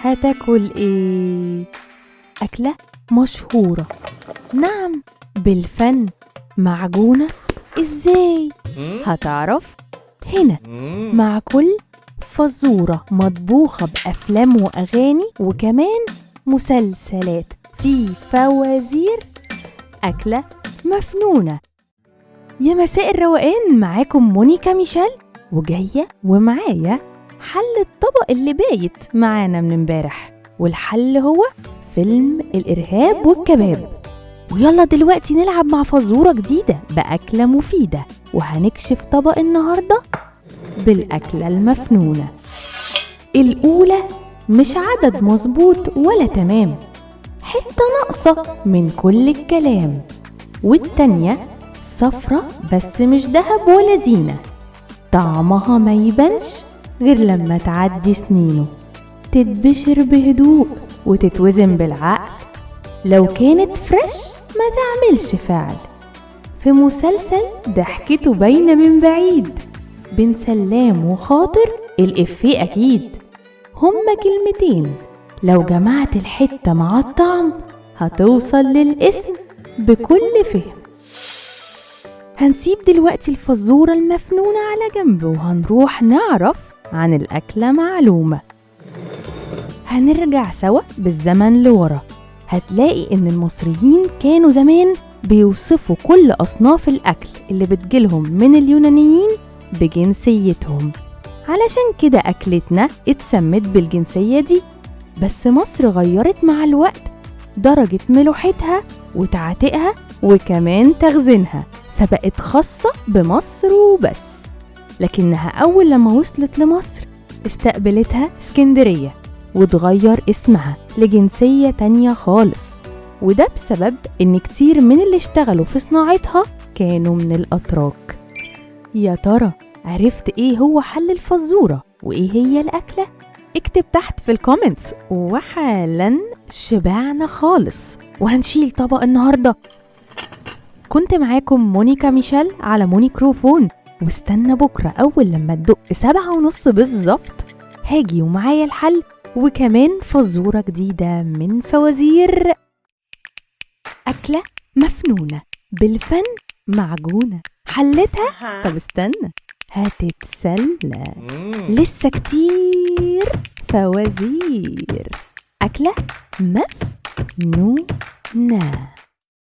هتاكل ايه؟ أكلة مشهورة، نعم بالفن، معجونة ازاي؟ هتعرف هنا مع كل فزورة مطبوخة بأفلام وأغاني وكمان مسلسلات في فوازير أكلة مفنونة. يا مساء الروقان، معاكم مونيكا ميشيل وجاية ومعايا حل الطبق اللي بايت معانا من امبارح، والحل هو فيلم الإرهاب والكباب. ويلا دلوقتي نلعب مع فزورة جديدة بأكلة مفيدة، وهنكشف طبق النهاردة بالأكلة المفنونة. الأولى مش عدد مظبوط ولا تمام، حتة ناقصة من كل الكلام. والتانية صفرة بس مش دهب ولا زينة، طعمها ما يبانش غير لما تعدي سنينه، تتبشر بهدوء وتتوزن بالعقل، لو كانت فريش ما تعملش فعل. في مسلسل ضحكته باينة من بعيد، بين سلام وخاطر الإفيه أكيد. هما كلمتين لو جمعت الحتة مع الطعم هتوصل للاسم بكل فهم. هنسيب دلوقتي الفزورة المفنونة على جنب وهنروح نعرف عن الأكلة معلومة. هنرجع سوا بالزمن لورا، هتلاقي إن المصريين كانوا زمان بيوصفوا كل أصناف الأكل اللي بتجيلهم من اليونانيين بجنسيتهم، علشان كده أكلتنا اتسمت بالجنسية دي. بس مصر غيرت مع الوقت درجة ملوحتها وتعتيقها وكمان تخزينها، فبقت خاصة بمصر وبس. لكنها أول لما وصلت لمصر استقبلتها اسكندرية وتغير اسمها لجنسية تانية خالص، وده بسبب إن كتير من اللي اشتغلوا في صناعتها كانوا من الأتراك. يا ترى عرفت إيه هو حل الفزورة وإيه هي الأكلة؟ اكتب تحت في ال comments. وحالا شبعنا خالص وهنشيل طبق النهاردة. كنت معاكم مونيكا ميشيل على مونيكروفون، واستنى بكرة أول لما تدق 7:30 بالظبط هاجي ومعايا الحل وكمان فزورة جديدة من فوازير أكلة مفنونة بالفن معجونة. حلتها؟ طب استنى هتتسلى، لسه كتير فوازير أكلة مفنونة.